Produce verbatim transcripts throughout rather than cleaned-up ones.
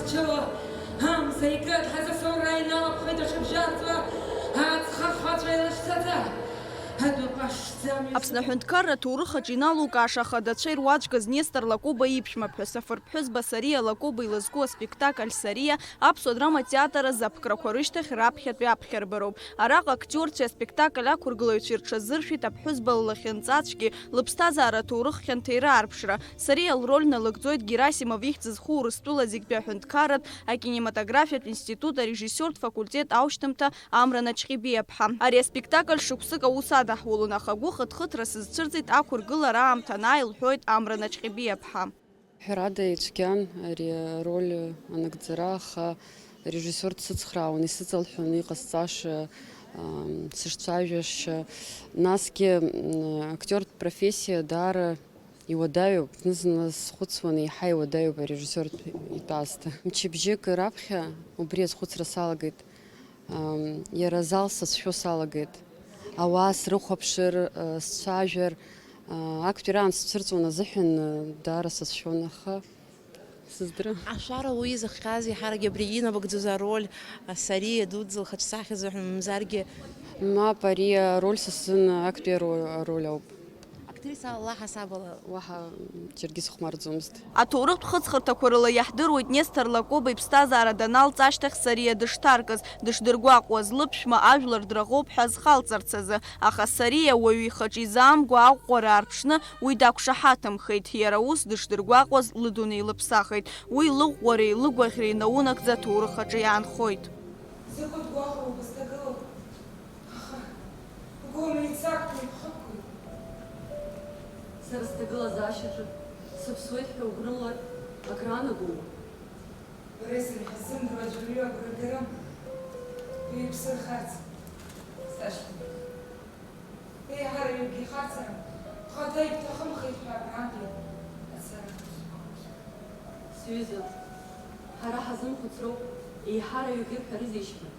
Амза икыд ҳазасоура иналаԥхеит аҽыбжьарҵәа, аҵх ахәацәа еилашьцаӡа, адәы ҟәашӡа. Аԥсны аҳәынҭқарра аҭоурых аҿы иналукааша ахадацәа ируаӡәкыз Нестор Лакоба иԥшәмаԥҳәыс, афырԥҳәызба Сариа Лакоба илызку аспектакль Сариа аԥсуа драма театр азы аԥкрақәа рышьҭахь раԥхьатәи аԥхьарбароуп. Араҟа актиорцәеи аспектакль ақәыргылаҩцәеи рҽазыршәеит аԥҳәызба ллахьынҵацәгьеи лыԥсҭазаара аҭоурых хьанҭеи раарԥшра. Сариа лроль налыгӡоит Герасимов ихьӡ зху Урыстәыла зегьтәи аҳәынҭқарратә акинематографиатә институт арежиссиортә факультет аушьҭымҭа Амра Наҷҟьебиаԥҳа. Ари аспектакль шықәсык аус адаҳулон, аха гәыхыҭхыҭра сызцәырҵит ақәыргылара аамҭа анааи лҳәоит Амра Наҷҟьебиаԥҳа. Ҳәарада, ицәгьан ари ароль анагӡара, аха арежиссиор дсыцхраауан, исыҵалҳәон иҟасҵаша, ам, сышцәажәаша. Насгьы, м, актиортә профессиа даара иуадаҩуп. Зны-зынла схәыцуан, еиҳа иуадаҩуп арежиссиортә итәы аасҭа. Мчыбжьык раԥхьа убри азхәыцра салагеит. Ам, иара азал сацәшәо салагеит. Ауаа срыхәаԥшыр, а, сцәажәар, а, актәи раан сцәырҵуан азыҳәан, а, даара сацәшәон, аха сыздырам. Ашәара уаҩы изыхҟьаз еиҳарак абри инамыгӡоз ароль, а, Сариа дуӡӡа лхаҿсахьа азыҳәан мамзаргьы. Мап, ари ароль са сзын актәи аро-, ароль ауп. Актриса ала ҳасабала. Уаҳа џьаргьы сыхәмарӡомызт. Аҭоурыхтә хыҵхырҭақәа рыла иаҳдыруеит Нестор Лакоба иԥсҭазаара даналҵ ашьҭахь Сариа дышҭаркыз, дышдыргәаҟуаз, лыԥшәма ажәлар драӷоуп ҳәа азхалҵарц азы, аха Сариа уаҩы ихаҿы изаамго аӷәӷәара аарԥшны уи дақәшаҳаҭымхеит, иара ус дышдыргәаҟуаз лыдунеи лыԥсахит, уи лыӷәӷәареи лыгәаӷьреи наунагӡа аҭоурых аҿы иаанхоит. Закәытә гәаҟроу бызҭагылоу? Аха бгәы мицакәа ибхықәкит. Сара сҭагылазаашьаҿы сыԥсуеит ҳәа угәрымлар акраанагома? Бареи сареи ҳаззымдыруа аӡәырҩы агәра дарым, уи иԥсы рхарц сашьҭан. Еиҳараҩык ихарҵара бхаҭа ибҭахымхеит ҳәа абрантәи ацара. Сҩыза, ҳара ҳазымхәыцроуп, еиҳараҩык ирҳәарызеишь ҳәа.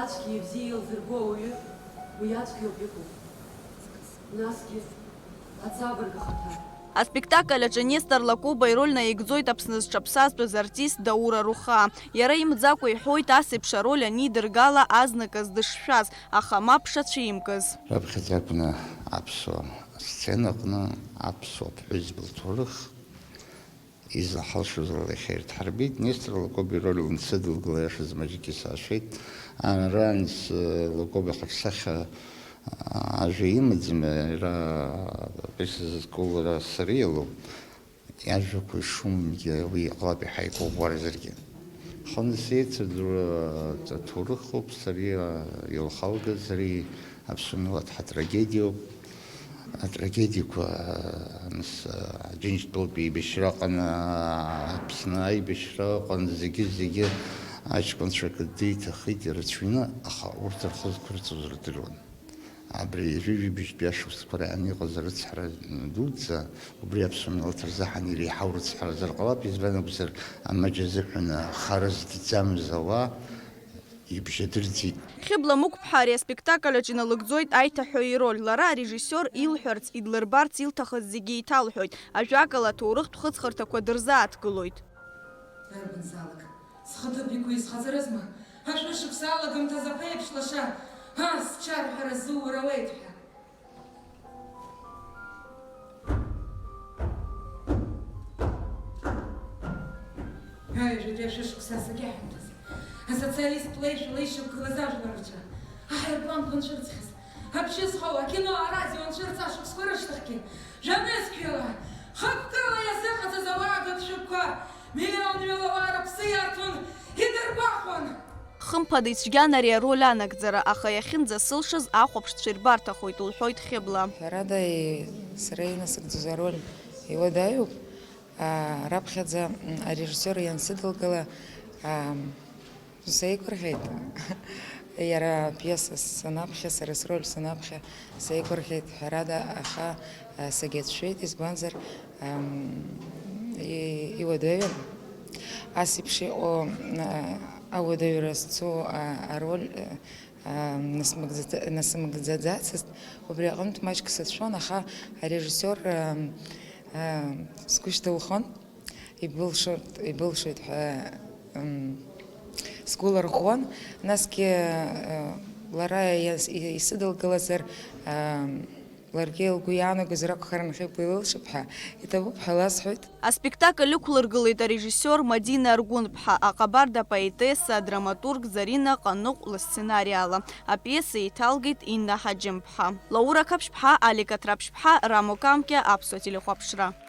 Ацәгьеи абзиеи еилзырго ауаҩы уи ацәгьоуп иҟоу. Насгьы, аҵабырг ахаҭа. Аспектакль аҿы Нестор Лакоба ироль наигӡоит Аԥсны зҽаԥсазтәыз артист Даур Арухаа. Иара имӡакәа иҳәоит ас еиԥш ароль анидыргала азныказ дышшәаз, аха мап шацәимкыз. Раԥхьаӡа акәны аԥсуа сценаҟны аԥсуа ԥҳәызба лҭоурых излаҳалшоз ала иахьа ирҭҳарбеит. Нестор Лакоба ироль лансыдылгыла, иашазы, маҷк исашәеит. Аранӡа Лакоба ихаҿсахьа ажәа имаӡам, иара апиеса зызку лара Сариа лоуп. Иажәақәа ишумгьы уи иҟалап, иаҳа икәыӷәӷәаразаргьы. Хынтә сеицырдыруа аҭоурыхуп, Сариа илхалгаз, ари Аԥсуа милаҭ ҳатрагедиоуп. Атрагедиақәа, нас, Џьынџьтәылатәи аибашьра ыҟан, Аԥсны аибашьра ыҟан, зегьы-зегьы аҷкәынцәа кыдды иҭахеит ирацәаҩны, аха урҭ рхы зқәырҵоз рдыруан. Абри ҩажәи жәибжьтәи ашықәсқәа раан иҟаз арыцҳара дуӡӡа, убри аԥсуа милаҭ рзы ҳан иреиҳау рыцҳаразар ҟалап, избан акәзар, амаџь азыҳәан ахара зҭӡамыз ауаа ибжьадырӡит. Хьыбла Мықәԥҳа ари аспектакль аҿы иналыгӡоит аиҭаҳәаҩ ироль. Лара арежиссиор илҳәарц, идлырбарц илҭахыз зегьы еиҭалҳәоит, ажәакала, аҭоурыхтә хыҵхырҭақәа дырзааҭгылоит. Дарбанзаалак схы ҭыԥ иқәу исхаҵарызма? Ашәышықәса алагамҭазы аԥеиԥш лаша, ас чарҳәара зуурауеит ҳәа. Ҩажәатәи ашәышықәса асакьаҳәымҭаз, асоциалисттә леишәа леишьақәгылаз ажәлар рацәа, аҳаирпланқәа анцәырҵхьаз, абжьы зхоу акино, арадио анцәырҵ ашықәсқәа рышьҭахьгьы, жәанызқьҩыла, хықәкыла иазыҟаҵаз ауаа гыгшәыгқәа, миллионҩыла ауаа рыԥсы иарҭон, идыргәаҟуан. Хымԥада ицәгьан ари ароль анагӡара, аха иахьынӡасылшаз ахәаԥшцәа ирбарҭахоит, лҳәоит Хьыбла. Ҳәарада, сара инасыгӡоз ароль иуадаҩуп. А, раԥхьаӡа, м, арежиссиор иансыдылгыла, а, сеигәырӷьеит. Иара апиеса санаԥхьа, сара сроль санаԥхьа сеигәырӷьеит, ҳәарада, аха, а, сагьацәшәеит, избанзар, ам, и-, иуадаҩын. Ас еиԥш иҟоу, а, ауадаҩра зцу, а, ароль, а, насмыгӡаӡ-, насымгӡаӡацызт, убри аҟынтә маҷк сацәшәон, аха арежиссиор, а, а, сгәы шьҭылхон, ибылшоит, ибылшоит ҳәа М, сгәы лырӷәӷәон, насгьы, э, лара иас-, и-, исыдылкылазар, э, ларгьы лгәы иаанагозар акәхарын, Хьыбла илылшап ҳәа, иҭабуп ҳәа ласҳәеит. Аспектакль ықәлыргылеит арежиссиор Мадина Аргәынԥҳа, аҟабарда апоетесса, адраматург Зарина Ҟаныҟә лысценариала. Апиеса еиҭалгеит Инна Ҳаџьымԥҳа. Лаура Қаԥшьԥҳа, Алик Аҭраԥшьԥҳа, Рамо Камкиа, Аԥсуа телехәаԥшра.